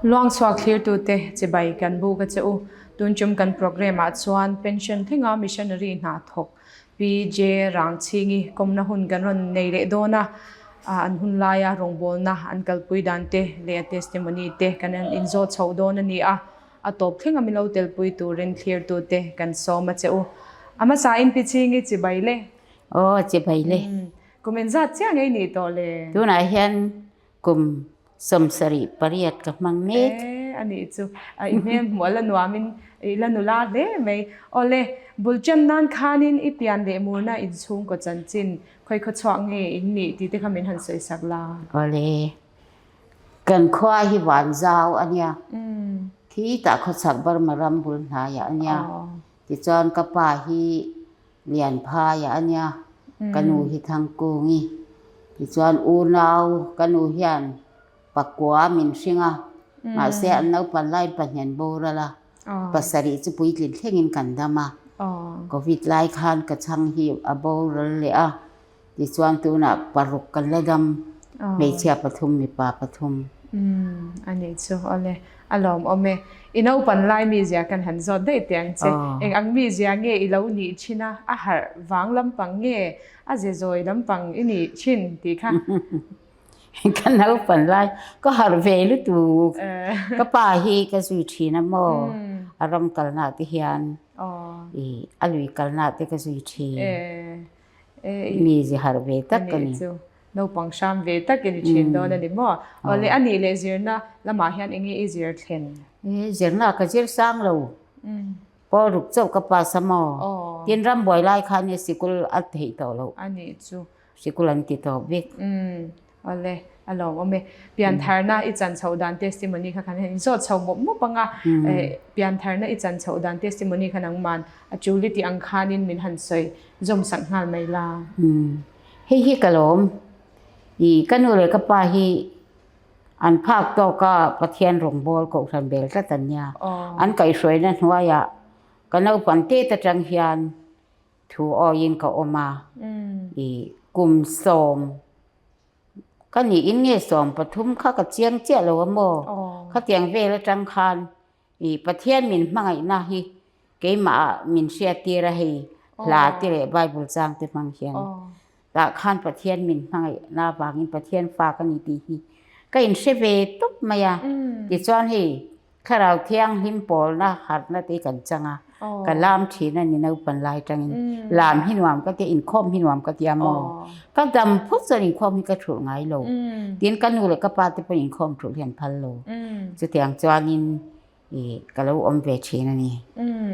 Luangchhuak thlirtute chibai kan buk a che u. Tun tum kan programme ah chuan pension thlenga missionary hna thawk Pi J Rangchhingi kawmna hun kan rawn nei leh dawn a, an hun laia rawngbawlna an kalpui dan te leh a testimony te kan rawn inzawt chhoh dawn a ni a, a tawp thlenga min lo telpui turin thlirtute kan sawm a che u. A hmasain Pi Chhingi chibai le. Aw chibai le. Kum engzat chiah ngei nih tawh le? Tunah hian Kum 78 ka hmang mek. E, a nih chu. I hmel hmuh a la nuamin i la nula hle mai. Awle, bul chen nan khanin i pian leh murna inchhungkaw chanchin khawi khaw chhuak nge in nih tih te kha min han sawi sak la. Awle, kan khua hi Vanzau a nia. Khi tah khawchhak Burma ram bul hnaiah a nia. Tichuan ka pa hi Lianphaiah a nia, ka nu hi Thangkungi. Tichuan unau ka nu hian pakua min hring a, mahse an naupan laiin pahnian boral a, pasarih chu puitlin thlengin kan dam a. Covid lai khan ka chhang hi a boral leh a, Tichuan tunah paruk kan la dam, hmeichhia pathum mipa pathum. Umm a nih chu awle, a lawmawm e. I naupan lai mizia kan han zawt daih teh ang che. Eng ang mizia nge i lo nih thin a, a harh vang lampang nge a ze zawi lampang i nih thin tih kha. Ka naupan lai ka harh ve lutuk. Ka pa hi ka zui thin a maw, a ram kalnaah te hian i a lui kalnaah te ka zui thin. Mi zi harh ve tak ka ni. Naupang hram ve tak i ni thin dawn a ni maw? Awle a nih leh zirna lamah hian enge i zir thlen? Zirna ka zir sang lo. Pawl ruk chauh ka pass a maw? Tin rambuai lai khan hi sikul a theih tawh loh. A nih chu. Sikul an ti tawh vek. Awle, a lawmawm e. Piantharna i chan chhoh dan testimony kha khan hian inzawt chho mawp mawp ang a, piantharna i chan chhoh dan testimony kha nangman a chul i tih ang khanin min han sawi zawm sak nghal mai la. Hei hi ka lawm. I ka nu leh ka pa hi an phak tawka Pathian rawngbâwl kohhran bel tlat an nia. An kaihhruaina hnuaiah ka naupang tet atang hian Thu awiin ka awm a, i kum sawm ka niin nge 13 kha ka chiang chiah lo a maw? Khatiang vel atang khan i Pathian min hmangaihna hi keimah min hriattir a hei hla te leh Bible chang te hmang hian tah khan Pathian min hmangaihna avangin Pathian fa ka ni tih hi ka inhre ve tawp mai a. Tichuan hei Thlarau Thianghlim pawlna harhna te kan chang a, ka lam thin a ni naupan lai tangin. Lam hi nuam ka tia, inkhawm hi nuam ka tia maw? Ka dam phawt chuan inkhawm hi ka thulh ngai lo. Tin, ka nu leh ka pa te pawh inkhawm thulh hi an phal lo. Chutiang chuanin i ka lo awm ve thin a ni.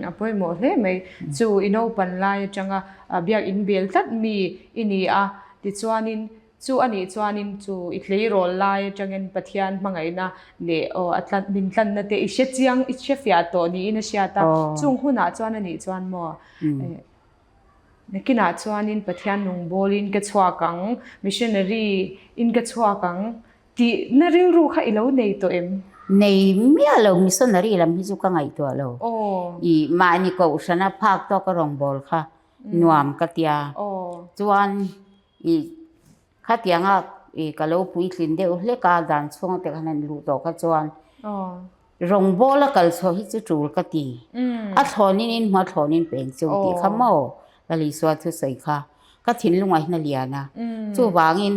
A pawimawh hle mai. Chu i naupan lai atanga biak inbel tlat mi i ni a, tichuanin Chu a nih chuanin chu i tleirawl lai atangin Pathian hmangaihna leh aw a tlan min tlanna te i hre chiang i hre fiah tawh niin a hriat a, chung hunah chuan a nih chuan maw nakinah chuanin Pathian nungbawlin ka chhuak ang, missionary in ka chhuak ang tihna rilru kha i lo nei tawh em? Nei miah lo, missionary lam hi chu ka ngaihtuah lo. I mahni kohhrana phak tawka rawngbâwl kha nuam ka tia. Chuan I khatianga i ka lo puitlin deuh hlek a, dan chhung te khan han luh tawh kha chuan rawngbawl a kal chhuah hi chu tul ka ti. A thlawnin in hma thlawnin peng chu tih kha maw Lal Isua thusawi kha ka thinlungah hian a lian a. Chuvangin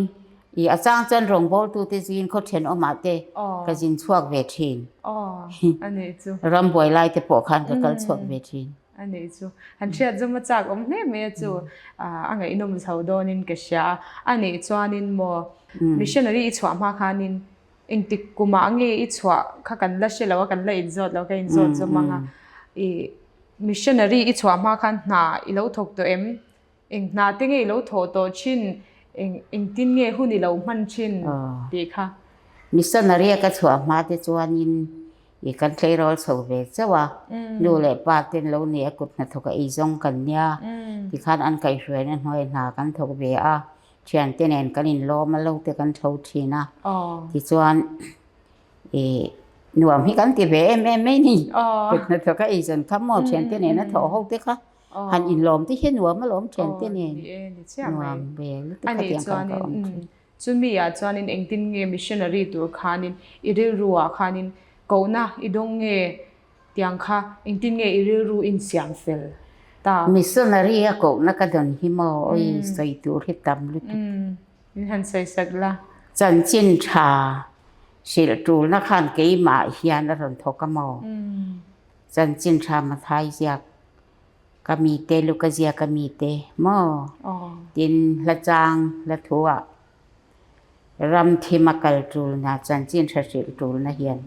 i a chang chuan rawngbawl tute zin khaw thenawmah te ka zin chhuak ve thin. Rambuai lai te pawh khan ka kal chhuak ve thin. A nih chu. Han hriat zawm a chak awm hle mai a chu. A ngaihnawm chho dawnin ka hria a. A nih chuanin maw missionary i chhuah hma khanin engtik kumah nge i chhuah kha kan la hre lo a, kan la inzawt lo, ka inzawt zawm ang a. I missionary i chhuah hma khan hna i lo thawk tawh em? Eng hna te nge i lo thawh tawh thin? Eng engtin nge hun i lo hman thin tih kha? Missionary a ka chhuah hma te chuanin i kan tleirawl chho ve chauh a, nu leh pa ten lo nei a kut hnathawk a ei zawng kan nia, tikhan an kaihhruaina hnuai hna kan thawk ve a, thiante nen kan inlawm a lo te kan tho thin a, tichuan i nuam hi kan ti ve em em mai ni, kut hnathawk a ei zawn kha maw thiante nena thawh ho te kha. Han inlawm te hian nuam alawm thian te nen. Nuam ve lutuk kha tiang khan ka awm thin. Chumi ah chuanin engtin nge missionary tur khanin i rilru ah khanin Kohna i dawng nge tiang kha engtin nge i rilru insiam fel ta? Missionary a kohna ka dawn hi maw awi sawi tur hi tam lutuk. Min han sawi sak la. Chanchin tha hrilh tulna khan keimah hian a rawn thawk a maw? Chanchin tha Mathai ziak ka mite Luka ziak ka mite maw? Tin hla chang hla thu ah Ram thim a kal tulna, chanchin hre hrilh tulna hian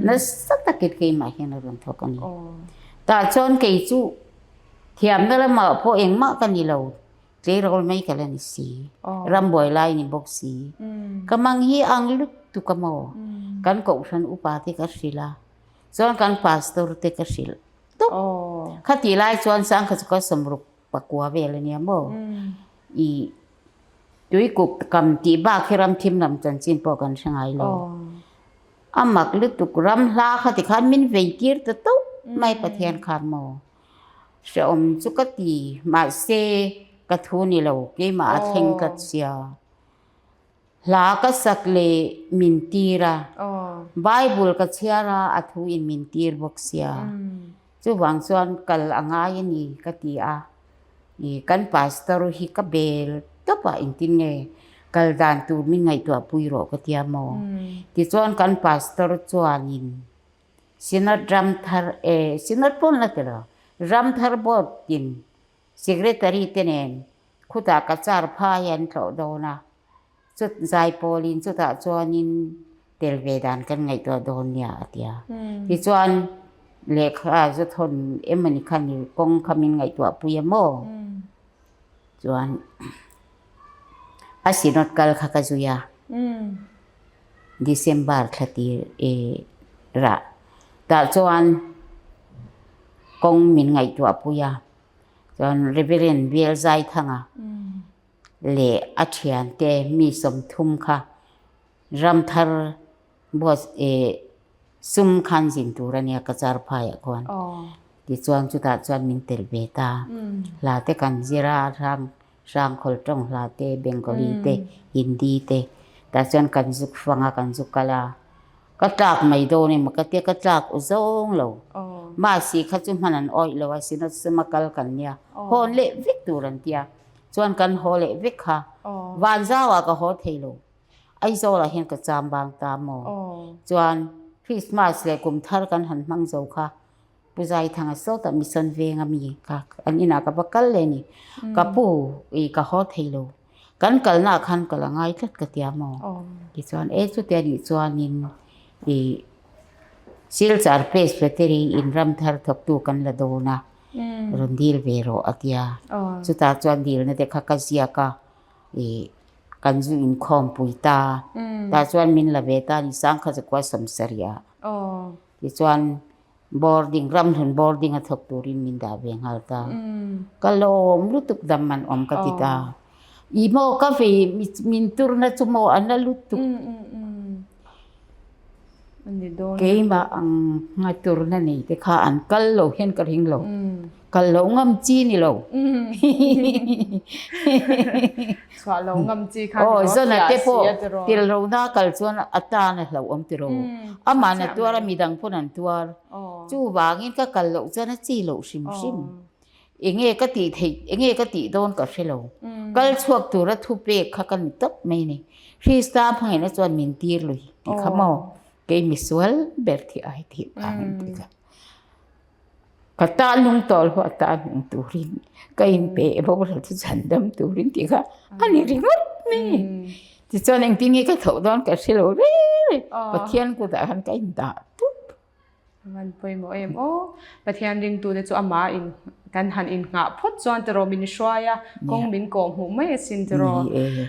nasa takin keimah hian a rawn thawk a ni. Tah chuan kei chu thiamna lamah pawh engmah ka ni lo, tleirawl mai ka la ni si, rambuai lai ni bawk si. Ka mang hi ang lutuk a maw? Kan kohhran upa te ka hrilh a, chuan kan pastor te ka hrilh tawp. Khatih lai chuan sangkhat chu ka sawmruk pakua vel a nia maw? I Tuikuk kam tih bak hi ram thim lam chanchin pawh kan hre ngai lo. A mak lutuk ram hla kha tikhan min vei tir ta tawp mai Pathian khan maw. Hrehawm chu ka ti mahse ka thu ni lo keimah a thleng tlat sia. Hla ka sak leh min tir a, Bible ka chhiar a a thu in min tir bawk sia. Chuvang chuan kal a ngai a ni ka ti a. I kan pastor hi ka bel tawp a engtin nge kal dan tur min ngaihtuah pui rawh ka tia maw? Tichuan kan pastor chuanin Synod Ramthar e Synod pawn la ti lo Ramthar board tin secretary te nen khutah ka char phai an tlawh dawn a. Chut zai pawlin chutah chuanin tel ve dan kan ngaihtuah dawn nia a ti a. Tichuan lehkha zu thawn emawni kha ni kawng kha min ngaihtuah pui a maw? Chuan a synod kal kha ka zui a. December thla tir rah tah chuan kawng min ngaihtuah pui a. Chuan Reverend Bialzaithanga leh a thiante mi 30 kha ramthar bus eh sum khan zin tur a nia ka char phaiah khuan tichuan chutah chuan min tel ve ta hla te kan zir a hrang hrangkhawl tawng hla te Bengali te Hindi te tah chuan kan zuk fang a kan zuk kal a ka tlak mai dawn emaw ka tia ka tlak u zawng lo mahse kha chu hman an awih lo a synod suma kal kan nia hawn leh vek tur an tia. Chuan kan haw leh vek kha. Vanzau ah ka haw thei lo. Aizawl ah hian ka cham bang ta maw? Chuan Christmas leh kum thar kan han hmang zo kha Pu Zaithanga sawtah Mission venga mi kha an inah ka va kal leh ni. Ka pu i ka haw thei lo. Kan kalna ah khan ka la ngai tlat ka tia maw? Tichuan e chutia nih chuanin i Silchar Presbytery in ramthar thawktu kan la dawn a. Rawn dil ve rawh a tia. Chutah chuan dilna te kha ka ziak a, ih kan zu inkhawmpui ta. Tah chuan min la ve ta a ni, sangkhat zakua 70 ah. Tichuan boarding, ramhlun boarding a thawk turin min dah ve nghal ta. Ka lawm lutuk dam man awm ka ti ta. Ih maw ka vei min turna chu maw a na lutuk. Keimah ang nga turna nei te kha an kal lo hian ka ring lo. Kal lo ngam chi ni lo. Chhuah lo ngam chi kha ni lo. Zona te pawh tel lo na kal chuan a tan a hlauhawm ti ro. Amah na tuar a midang pawn an tuar. Chuvangin ka kal loh chuan a chi loh hrim hrim. Enge ka tih theih, enge ka tih dawn ka hre lo. Kal chhuak tura thu pek kha ka ni tawp mai ni. Krista hmangaihna chuan min tir lui tih kha maw? Kei misual ber thih ai tih vangin tih kha. Ka ta nung tawl ho a ta nung turin ka inpe boral chu chhandam turin tih kha a ni ringawt mai. Tichuan engtin nge ka tho dawn ka hre lo reng reng. Pathian kutah khan ka indah tup. Van pawimawh em aw. Pathian ringtute chu amah in kan han innghah phawt chuan tiraw min hruai a, kawng min kawh hmuh mai asin tiraw.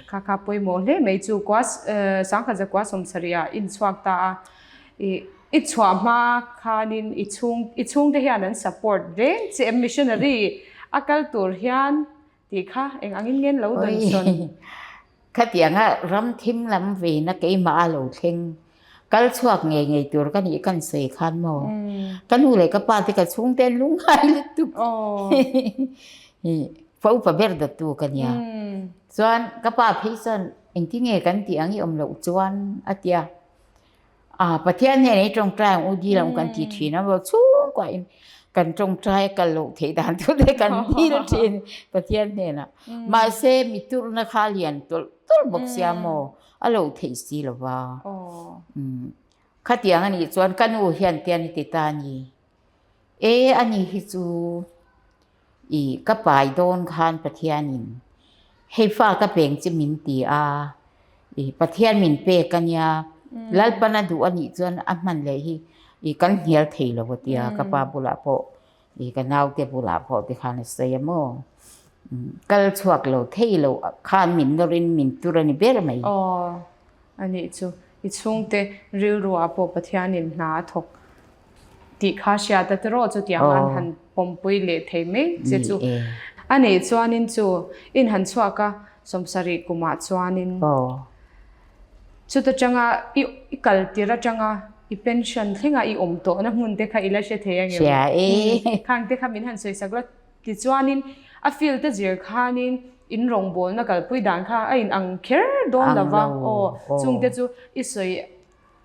Kha kha pawimawh hle mai chu kua sangkhat zakua 70 ah in chhuak ta a. I i chhuah hma khanin i chhung i chhungte hian an support reng che em missionary a kal tur hian Tih kha eng angin ngen lo dawn sawn. Khatianga ram thim lam veina keimah a lo thleng. Kal chhuak ngei ngei tur ka nih kan sawi khan maw. Ka nu leh ka pa te ka chhungte an lungngai lutuk. Fa upa ber dawttu ka nia. Chuan ka pa phei chuan engtin nge kan tih ang i awm loh chuan a tia. A Pathian hnenah i tawngtai ang u dil ang u kan ti thin a, chhungkuain kan tawngtai a kal loh theih dan chu te kan dil thin Pathian hnenah. Mahse mi turna kha a lian tawlh tawlh bawk sia maw a lo theih si lo va. Khatiang a nih chuan ka nu hian tian i ti ta a ni. E ani hi chu i ka pai dawn khan Pathianin hei fa ka peng che min ti a, i Pathian min pek a nia, Lalpan a duh a nih chuan a hman leh hi i kan hnial thei lo a tia ka pa bulah pawh i ka naute bulah pawh tikhan a sawi a maw. Kal chhuak lo thei lo khan min nawrin min tur a ni ber mai. Aw a nih chu i chhungte rilru ah pawh Pathianin hna a thawk tih kha hriat a tiraw chutiang an han pawmpui leh thei mai che chu a neih chuanin chu in han chhuak a sawmsarih kumah chuanin chuta tanga i i kal tir atanga i pension thlenga i awm tawhna hmun te kha i la hre thei a ngem khang te kha min han sawisak la tichuanin a field a zir khanin in rawngbawlna kalpui dan kha a in ang kher dawn lova aw chungte chu i sawi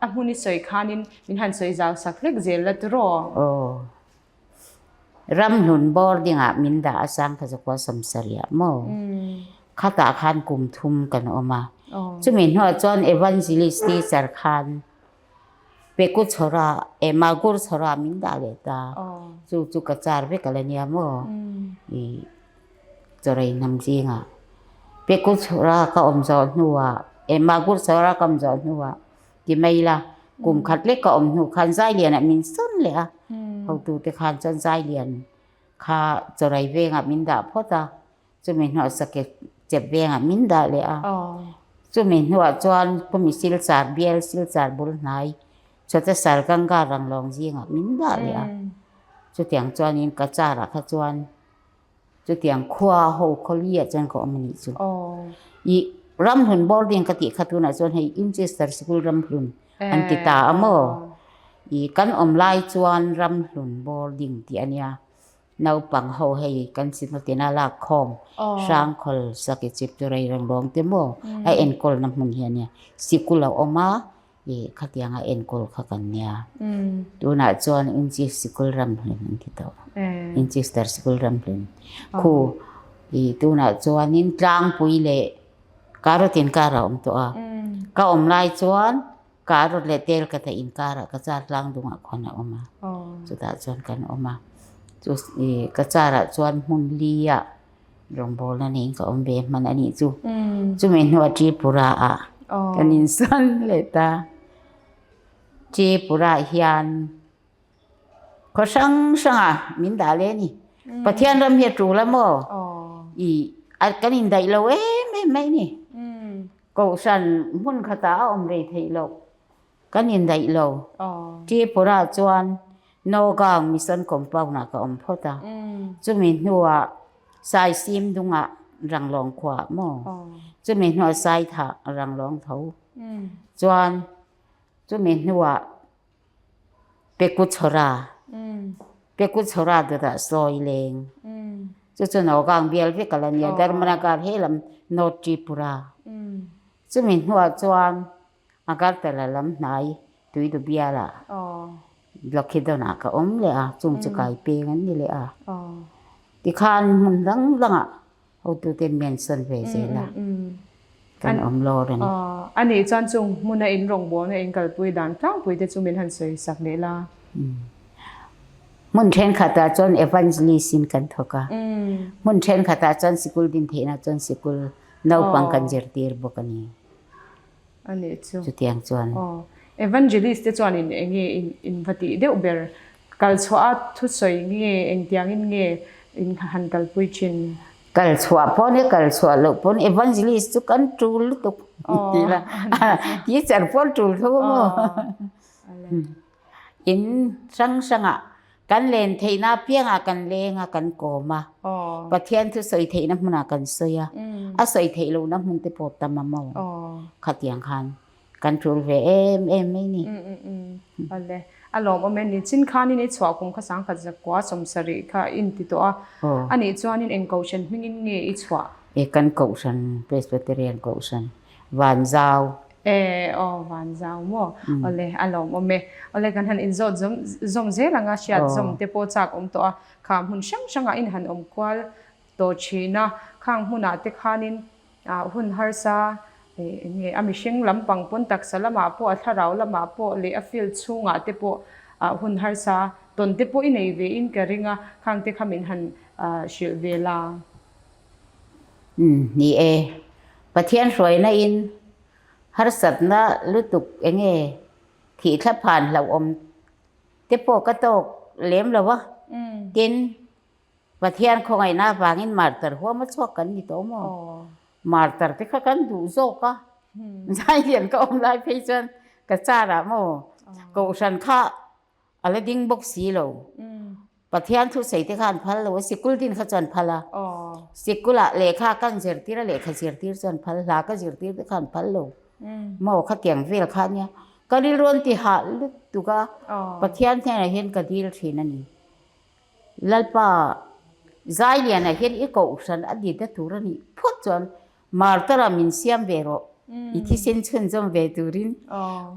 A hmun i sawi khanin min han sawi zau sak hlek zel la tiraw? Aw. Ramhlun boarding ah min dah a sangkha zakua sawmsarih ah maw? Khatah khan kum thum kan awm a. Chumi hnuah chuan Evangelist teacher khan Peku chhawra eh Magur chhawra min dah leh ta. Chu chu ka char vek a la nia maw? I chawrei hnam zingah Peku chhura ka awm zawh hnuah eh Magur chhura ka awm zawh hnuah ti mai ila kum khat lek ka awm hnu khan Zailianah min sawn leh a, hotute khan chuan Zailian kha chawrei vengah min dah phawt a, chumi hnuah sake chep vengah min dah leh a, chumi hnuah chuan khumi Silchar bial Silchar bul hnai Chhawta Sarganga Ranglawng zingah min dah leh a, chutiang chuanin ka car ah kha chuan Chutiang khua ho khawliah chuan ka awm a nih chu. I Ramhlun boarding ka tih kha tunah chuan hei Winchester Sikul Ramhlun an ti ta a maw? I kan awm lai chuan Ramhlun boarding tih a nia. Naupang ho hei kan Synod-in a lak khawm Hrangkhawl Saki Chipturai Ranglawng te maw a enkawlna hmun hi a nia. Sikul a awm a. I khatianga enkawl kha kan nia. Tunah chuan Inchi Sikul Ramhlun an ti tawh. Inchister Sikul Ramhlun. Khu i tunah chuanin tlangpui leh Karot inkar a awm tawh a. Ka awm lai chuan Karot leh Telkata inkarah ka char tlang dungah khuan a awm a. Chutah chuan kan awm a. Chu i ka charah chuan hmun liah Rawngbawlna neiin ka awm ve hman a nih chu. Chumi hnuah Tripura ah kan insawn leh ta. Tripura hian khaw hrang hranga min dah leh a ni. Pathian ram hi a tul a maw? I kan indaih lo em em mai a ni. Kohhran hmun khatah a awm rei theih loh. Kan indaih lo. Tripura chuan Nogaon Mission Compound ah ka awm phawt a. Chumi hnuah Saisim dungah Ranglawng khuaah maw? Chumi hnuah Saithah Ranglawng tho. Chuan chumi hnuah Pekuchhora, Pekuchhora dawtah sawi leng. Chu chu Nogaon bial vek a la nia, Dharmanagar he lam North Tripura. Chumi hnuah chuan Agartala lam hnai Tuidu bialah Lokhidon-ah ka awm leh a, chung chu kai peng an ni leh a. Tikhan hmun dang dangah hotuten mi an sawn ve zel a, kan awm lawr a ni. A nih chuan chung hmuna in rawngbawlna in kalpui dan tlangpui te chu min han sawi sak leh la. Hmun thenkhatah chuan evangelist in kan thawk a, hmun thenkhatah chuan sikul din theihna chuan sikul naupang kan zirtir bawk a ni. A nih chu. Chutiang chuan. Aw. Evangelist te chuan in eng nge in in va tih deuh ber? Kal chhuah a thusawi nge engtiangin nge in han kalpui thin? Kal chhuah pawh nia kal chhuah loh pawn evangelist chu kan tul lutuk ti la. Teacher pawh tul tho a maw? In hrang hrangah kan len theihna apiangah kan leng a, kan kawm a. Pathian thu sawi theihna hmunah kan sawi a, a sawi theih lohna hmun te pawh tam a maw? Khatiang khan kan tul ve em em mai ni. Awle, a lawmawm e. Nichin khanin i chhuah kum kha sangkhat zakua sawmsarih kha i inti tawh a, anih chuanin eng kohhran hmingin nge i chhuah? E, kan kohhran, Presbyterian kohhran, Vanzau. E aw van zau maw? Awle a lawmawm e. Awle kan han inzawt zawm zawm zel ang a, hriat zawm te pawh chak awm tawh a, kha hmun hrang hrangah in han awm kual tawh thin a, khang hmunah te khanin hun harsa eng nge a mihring lampang pawn taksa lamah pawh a thlarau lamah pawh leh a field chhungah te pawh hun harsa tawn te pawh i nei ve in ka ring a, khang te kha min han hrilh ve la. Umm ni e, Pathian hruaina in harsatna lutuk enge thih thla phan hlauhawm te pawh ka tawk lem lo a, tin Pathian khawngaihna avangin martar huam a chhuak kan ni tawh maw? Martar te kha kan duh zawk a, Zailian ka awm lai phei chuan ka car ah maw Kohhran kha a la ding bawk si lo. Pathian thusawi te kha an phal lo a, sikul din kha chu an phal a. Sikulah lehkha kan zirtir a, lehkha zirtir chu an phal, hla ka zirtir te kha an phal lo. Maw khatiang vel kha ania. Ka rilru an ti hah lutuk a, Pathian hnenah hian ka dil thin a ni. Lalpa Zailiana hian i kohhran a dit a tur a nih phawt chuan Martar-ah min siam ve rawh, i thisen chhunzawm ve turin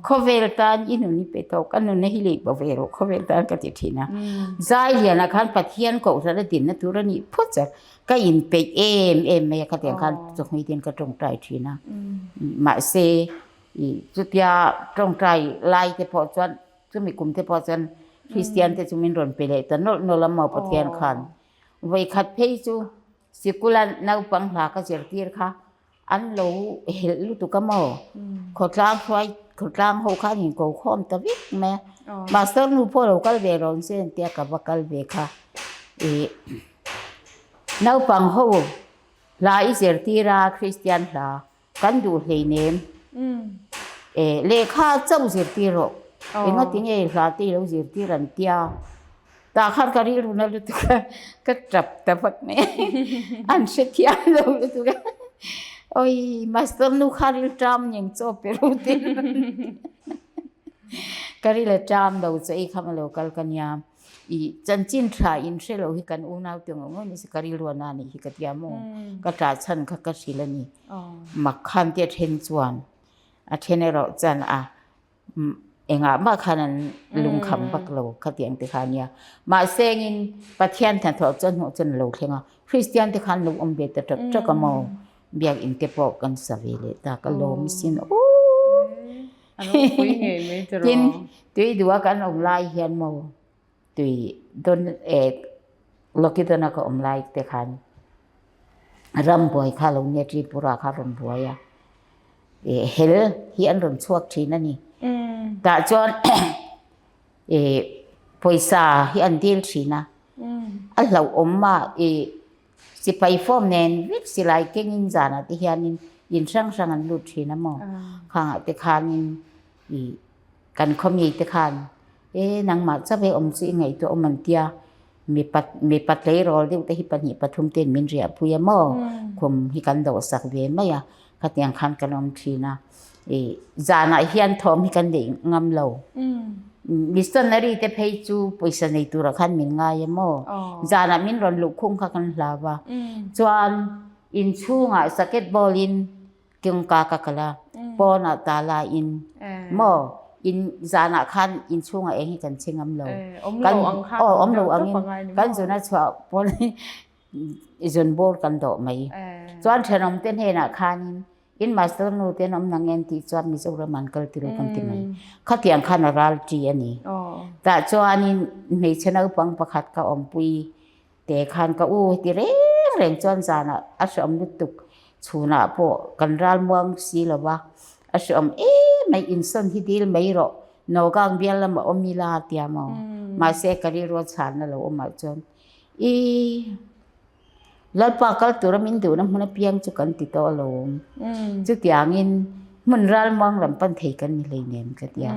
khawvel tan i nun i pe tawh, ka nunna hi lei bo ve rawh khawvel tan ka ti thin a. Zailiana khan Pathian kohhran a dinna tur a nih phawt chuan ka inpeih em em mai a, khatiang khan chawhmei ten ka tawngtai thin a. Mahse, chutia tawngtai lai te pawh chuan Chumi kum te pawh chuan Kristian te chu min rawn pe leh ta nawlh nawlh a maw Pathian khan. Vawikhat phei chu sikula naupang hla ka zirtir kha an lo helh lutuk a maw. Khawtlang hruai khawtlang ho kha an inko khawm ta vek mai a. Master nu pawh lo kal ve rawn se an tia ka va kal ve kha. Ih naupang ho hla i zirtir a Kristian hla. Kan duh hleinem. E, lehkha chauh zirtir rawh. Engati nge hla te i lo zirtir an tia. Tah khan ka rilru na lutuk a, ka tap ta vak mai. An hrethiam lo lutuk a. Oi, master nu kha ril ṭam neng chaw pe ru te. Ka ril a ṭam lo chaw ei kham a lo kal ka nia. I chanchin tha in hre lo hi kan unau te ngawh ngawh ni se ka rilru a na nih hi ka tia maw ka tah chhan kha ka hrilh a ni mak khan te a then chuan a then erawh chuan a engah mah khan an lungkham vak lo khatiang te kha ania mahse engin Pathian hnathawh chuan hnuh chuan a lo thleng a Kristian te khan lo awm ve ta tak tak a maw biakinn te pawh kan sa ve leh ta ka lawm sin aw. Tin, tui duha kan awm lai hian maw tui dawn eh Lokidona ka awm lai te khan ram buai kha lo nia Tripura kha rawn buai a, eh hel hi an rawn chhuak thin a ni. Tah chuan eh pawisa hi an dil thin a, a hlauhawm a eh Sipai form nen vek silai kengin zanah te hianin in hrang hrang an lut thin a maw? Khangah te khanin ih kan khawmi te khan e nangmah chauh e awm chu i ngaihtuah awm an tia mipa mipa tleirawl deuh te hi pahnih pathum ten min riahpui a maw? Khum hi kan dawhsak ve mai a khatiang khan kan awm thin a. Ih zanah hian thawm hi kan neih ngam lo. Missionary te phei chu pawisa nei turah khan min ngai a maw? Zanah min rawn luh khung kha kan hlau a. Chuan inchhungah saket ball in kawngka ka kal a, pawnah tala in maw in zanah khan inchhungah eng hi kan che ngam lo. Kan aw awm lo angin kan zun a chhuah pawn zun bawr kan dawh mai. Chuan thenawmte hnenah khanin In master nu te an awm nang en tih chuan Mizoram an kal tilo kan ti mai. Khatiang khan a ral ṭi a ni. Tah chuanin hmeichhe naupang pakhat ka awmpui te khan ka u ti reng reng chuan zanah a hreawm lutuk chhunah pawh kan ral muang si lo va, a hreawm em mai insawn hi dil mai rawh Nawgang bial lamah awm ila a tia maw. Mahse ka rilru a chhanna lo awmah chuan i Lalpa kal tura min duhna hmun apiang chu kan ti tawh alawm. Chutiangin hmun ralmuang lam pan thei kan ni hleinem ka ti a.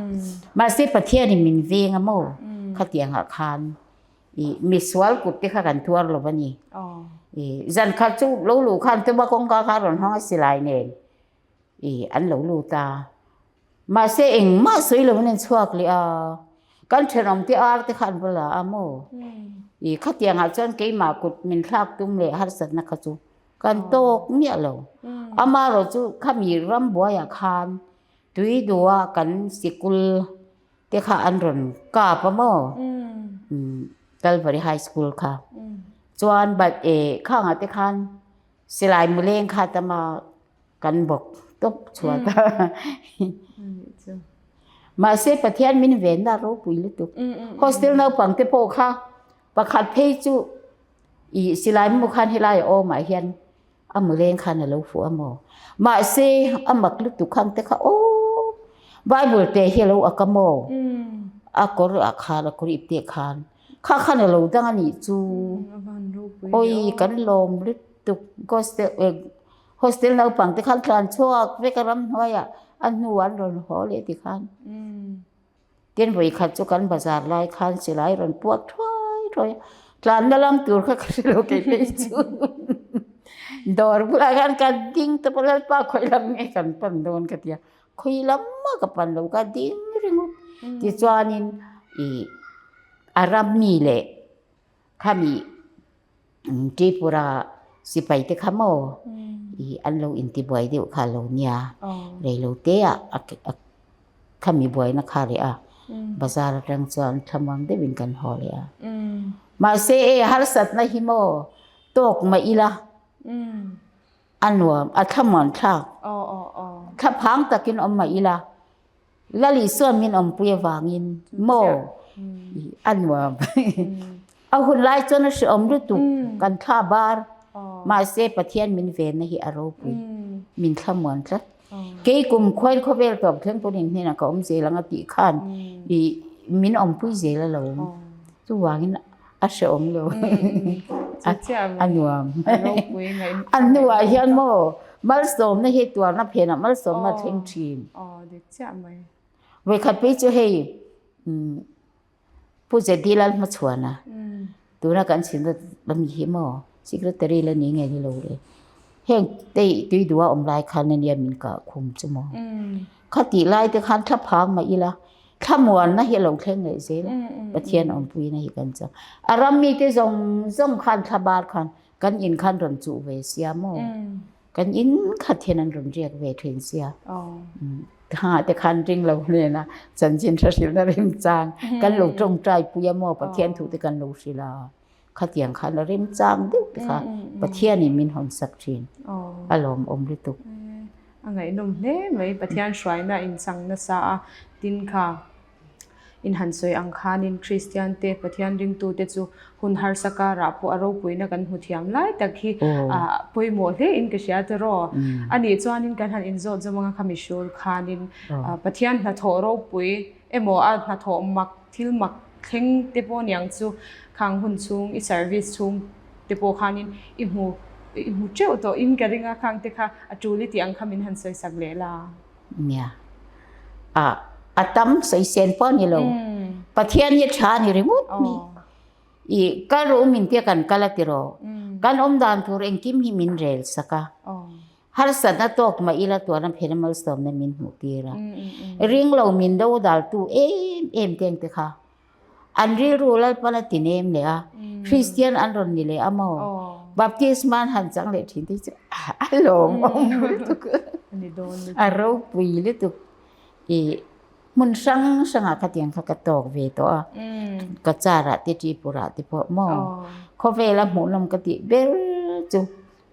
Mahse Pathianin min veng a maw? Khatiangah khan i misual kut te kha kan tuar lo a ni. I zan khat chu lo luh khan tuma kawngka kha a rawn hawng a silai nen i an lo lut a. Mahse engmah sawi lo in an chhuak leh a, kan thenawm te ar te kha an va la a maw? I khatiang ah chuan keimah kut min thlak tum leh harsatna kha chu kan tawk miah lo. Amaherawhchu khami rambuai ah khan. Tui duha kan sikul te kha an rawn kap a maw? Calvary High School kha. Chuan but eh khangah te khan silai muleng kha tama kan bawk tawp chhuat a. Mahse Pathian min venna ropui lutuk. Hostel naupang te pawh kha pakhat phei chu ih silai mu khan helai a awmah hian a muleng khan a lo fuh a maw? Mahse a mak lutuk khang te kha aw Bible te hi a lo ak a maw? A kawr ah khan a kawr ip te khan kha khan a lo dang a nih chu awi kan lawm lutuk gospel hostel naupang te khan tlan chhuak vek a ramhnuaiah a hnu an rawn haw leh ti khan. Tin vawi khat chu kan bazar lai khan silai rawn puak thuai thuai a, tlanna lam tur kha ka hre lo kei phei chu dawr bulah khan ka ding tawp a Lalpa khawi lam nge kan pan dawn ka ti a, khawi lam mah ka pan lo ka ding ringawt tichuanin ih a ram mi leh khami Tripura sipai te kha maw ih an lo intibuai deuh kha a lo nia reilote ah a khami buaina kha leh a bazar atang chuan thlamuang deuhin kan haw leh a mahse e harsatna hi maw tawk mah ila a nuam a thlamuan thlak thlaphang takin awm mah ila. Lal Isua min awmpui avangin maw a nuam. A hun lai chuan a hrehawm lutuk kan thla bar. Mahse Pathian min venna hi a ropui. Min thlamuan tlat. Kei kum khuain khawvel tawp thleng pawn in hnenah ka awm zel ang a tih khan min awmpui zel a lo. Chuvangin a hrehawm lo. A nuam. A hnuah hian maw malsawmna hi tuarna phenah malsawmna a thleng thin. Vawikhat phei chu hei Pu Zedi Lalhmachhuana tuna kan chhimna ami hi maw secretary la ni nge ni lo le. Heng te tui duha awm lai khan ania min kah khum chu maw. Khatih lai te khan thla phang mah ila thlamuanna hi a lo thleng leh zel a, Pathian awmpuina hi kan chang. A ram mite zawng zawng khan thla bar khan kan in khan rawn chuh ve sia maw? Kan in khat hian an rawn riak ve thin sia. Thangah te khan ring lo hnena chanchin hre hrilhna remchang kan lo tawngtai pui a maw Pathian thu te kan lo hrilh a. Khatiang khan a remchang deuh te kha Pathianin min hawn sak thin a lawmawm lutuk. A ngaihnawm hle mai Pathian hruaina inchang nasa a tin kha in han sawi ang khanin Kristian te Pathian ringtute chu hun harsa karah pawh a ropuina kan hmu thiam lai tak hi pawimawh hle in ka hria tiraw. Anih chuanin kan han inzawt zawm anga kha mihur khanin Pathian hnathawh ropui emaw a hnathawh mak thil mak thleng te pawh niang chu khang hun chhung i service chhung te pawh khanin i hmu i hmu teuh tawh in ka ring a khang te kha a tul i tih ang kha min han sawi sak leh la. Nia. A a tam sawi sen pawh a ni lo. Pathian hi tha a ni ringawt mai. I kal rawh u min tia kan kal a ti rawh. Kan awm dan tur engkim hi min rel sak a. Harsatna tawk mah ila tuan a phena malsawmna min hmuh tir a. Ring lo min do daltu em em te ang te kha an rilru Lalpan a ti nem leh a, Kristian an rawn ni leh a maw? Baptisma an han chang leh thin te chu a lawmawm lutuk, a ropui lutuk. Ih hmun hrang hrangah khatiang kha ka tawk ve tawh a, ka car ah te Tripura te pawh maw? Khawvela hmuhnawm ka tih ber chu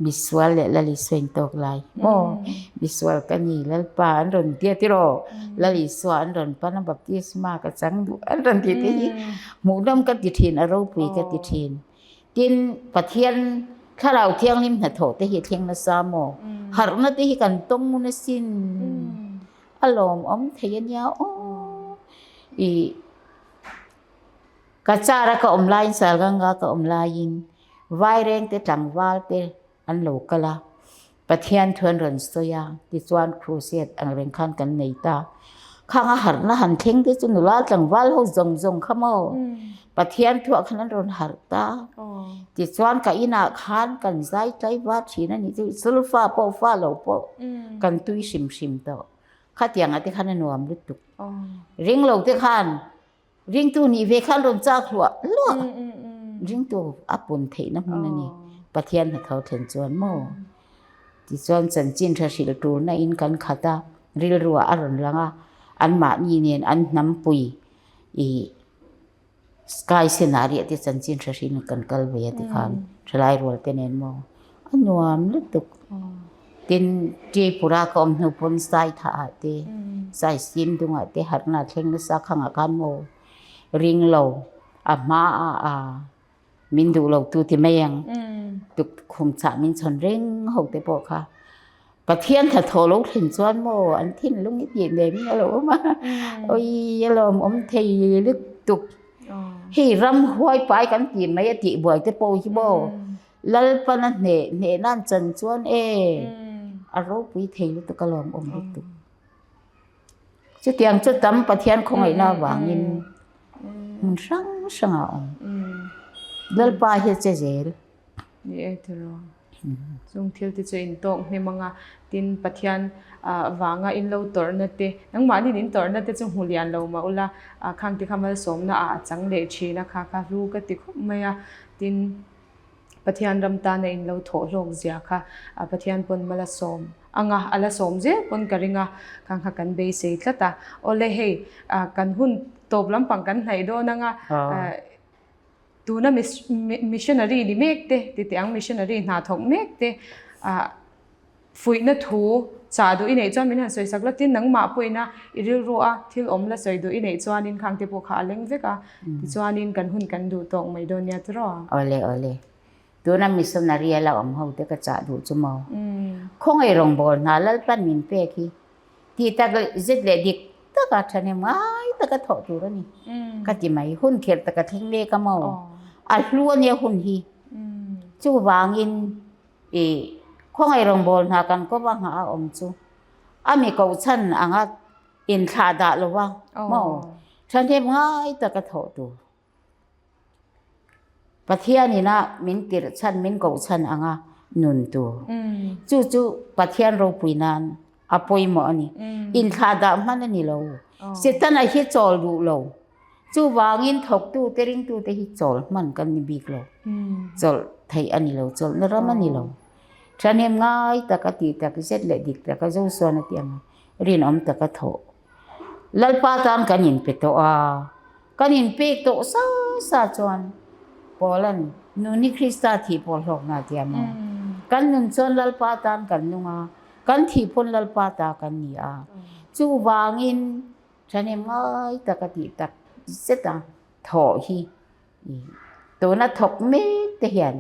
Misual leh Lal Isua in tawk lai maw? Misual ka ni Lalpa an rawn tia tiraw? Lal Isua an rawn pan a baptisma ka chang duh an rawn tih te hi hmuhnawm ka ti thin a ropui ka ti thin. Tin Pathian Thlarau Thianghlim hnathawh te hi a thleng nasa maw? Harhna te hi kan tawng ngun asin a lawmawm thei a nia aw. Ih ka car a ka awm laiin Salganga ka awm laiin Vairengte tlangval te an lo kal a, Pathian thu an rawn sawi a, tichuan crusade ang reng khan kan nei ta. Khang a harhna han thleng te chu nula tlangval ho zawng zawng kha maw? Pathian thuah khan an rawn harh ta. Tichuan ka inah khan kan zai tlai va thin a nih chu, sulfa pawh fa lo pawh kan tui hrim hrim tawh. Khatiangah te khan a nuam lutuk. Ring lo te khan Ringtu nih ve khan rawn chak hluah hluah. Ringtu a pun theihna hmun a ni. Pathian hnathawh thlen chuan maw? Tichuan chanchin tha hrilh turna in kan khat a. rilruah a rawn lang a, anmahni nen an hnampui i Sky senah riah te chanchin hre hrin kan kal ve a tikhan thalai rual te nen maw a nuam lutuk. Tin, Tripura ka awm hnu pawn Sai thah ah te, Sai sim dungah te harhna thleng nasa khangah khan maw ring lo a hma ah a min duh lo tu ti mai ang tukkhum chah min chhawn reng ho te pawh kha Pathian hnathawh lo thlen chuan maw an thinlung i tih nem in a lo awm a oi a lawm awm thei lutuk hei ramhuai pai kan tih mai a tih buai te pawh hi maw Lalpana hneh hneh nan chan chuan e a ropui thei lutuk a lawm awm lutuk. Chutiang chu tam Pathian khawngaihna avangin hmun hrang hrang a awm. Lalpa hi a che zel. Ni e tiraw. Chung thil te chu in tawk hnem anga tin Pathian vanga in lo tawrhna te nangmahni in tawrhna te chu hmu lian lo mah ula khang te kha malsawmna ah a chang leh thin a kha kha hlu ka ti khawp mai a tin Pathian ram tana in lo thawh hlawk zia kha Pathian pawn mal a sawm ang a, a la sawm zel pawn ka ring a, khang kha kan beisei tlat a. Awle hei kan hun tawp lampang kan hnaih dawn ang a, tuna missionary ni mek te, titi ang missionary hna thawk mek te Fuihna thu chah duh i neih chuan min han sawi sak la, tin nangmah pawhin a i rilru a thil awm la sawi duh i neih chuanin khang te pawh kha a leng vek a, tichuanin kan hun kan duh tawk mai dawn nia tiraw? Awle awle, tuna missionary a la awm ho te ka chah duh chu maw? Khawngaih rawngbâwl hna Lalpan min pek hi tih tak zet leh dik taka thahnem ngai taka thawh tur a ni ka ti mai. Hun kherh taka thleng mek a maw? A hlu a nia hun hi. Chuvangin I khawngaih rawngbâwl hna kan kawp a nghah a awm chu a mi kohchhan anga inthlah dah lo va maw? Thahnem ngai taka thawh tur. Pathian ina min tirh chhan, min kohchhan anga nun tur. Chu chu Pathian ropui nan a pawimawh a ni. Inthlah dah hman a ni lo. Setana hi chawl duh lo. Chuvangin thawktute ringtute hi chawl hman kan ni bik lo. Chawlh theih a ni lo, chawlhna ram a ni lo. Thahnem ngai taka tih tak zet leh dik taka Joshua-na tih anga rinawm taka thawh. Lalpa tan kan inpe tawh a, kan inpek tawh sa sa chuan Paula'n nun hi Krista thih pawh hlawkna a ti a maw? Kan nun chuan Lalpa tan kan nung a, kan thih pawn Lalpa ta kan ni a. Chuvangin Thahnem ngai tak a tih tak zet a, thawh hi tuna thawk mek te hian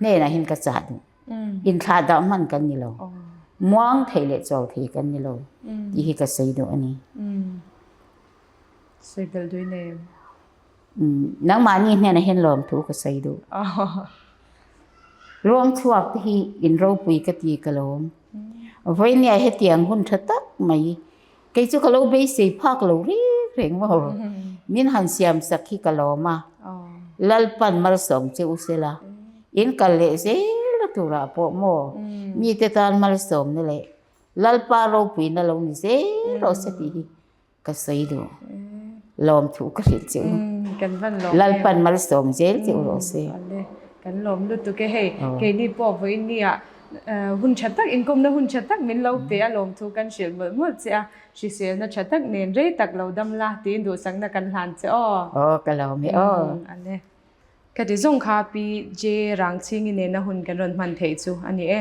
hnenah hian ka chah duh. Inthlah dah hman kan ni lo, muang thei leh chawl thei kan ni lo tih hi ka sawi duh a ni. Sawi belh duh i nei em? Nangmahni hnenah hian lawmthu ka sawi duh. Ruang chhuak te hi in ropui ka ti ka lawm. Vawinia hetiang hun tha tak mai Kei chu ka lo beisei phak lo reng reng maw? Min han siam sak hi ka lawm a, Lalpan malsawm che u sela, in kal leh zel a turah pawh maw mite tan malsawmna leh Lalpa ropuina lo ni zel rawh se tih hi ka sawi duh. Lawmthu ka hrilh che u. Lalpan malsawm zel che u rawh se. Kan lawm lutuk e hei, keini pawh vawiin nia Hun tha tak, inkawmna hun tha tak min lo pe a, lawmthu kan hrilh mawlh mawlh che a, hriselna tha tak nen rei tak lo dam la tiin duhsakna kan hlan che aw. Aw ka lawm e aw. Ane. Ka ti zawng kha Pi J Rangchhingi nena hun kan rawn hman theih chu a ni e.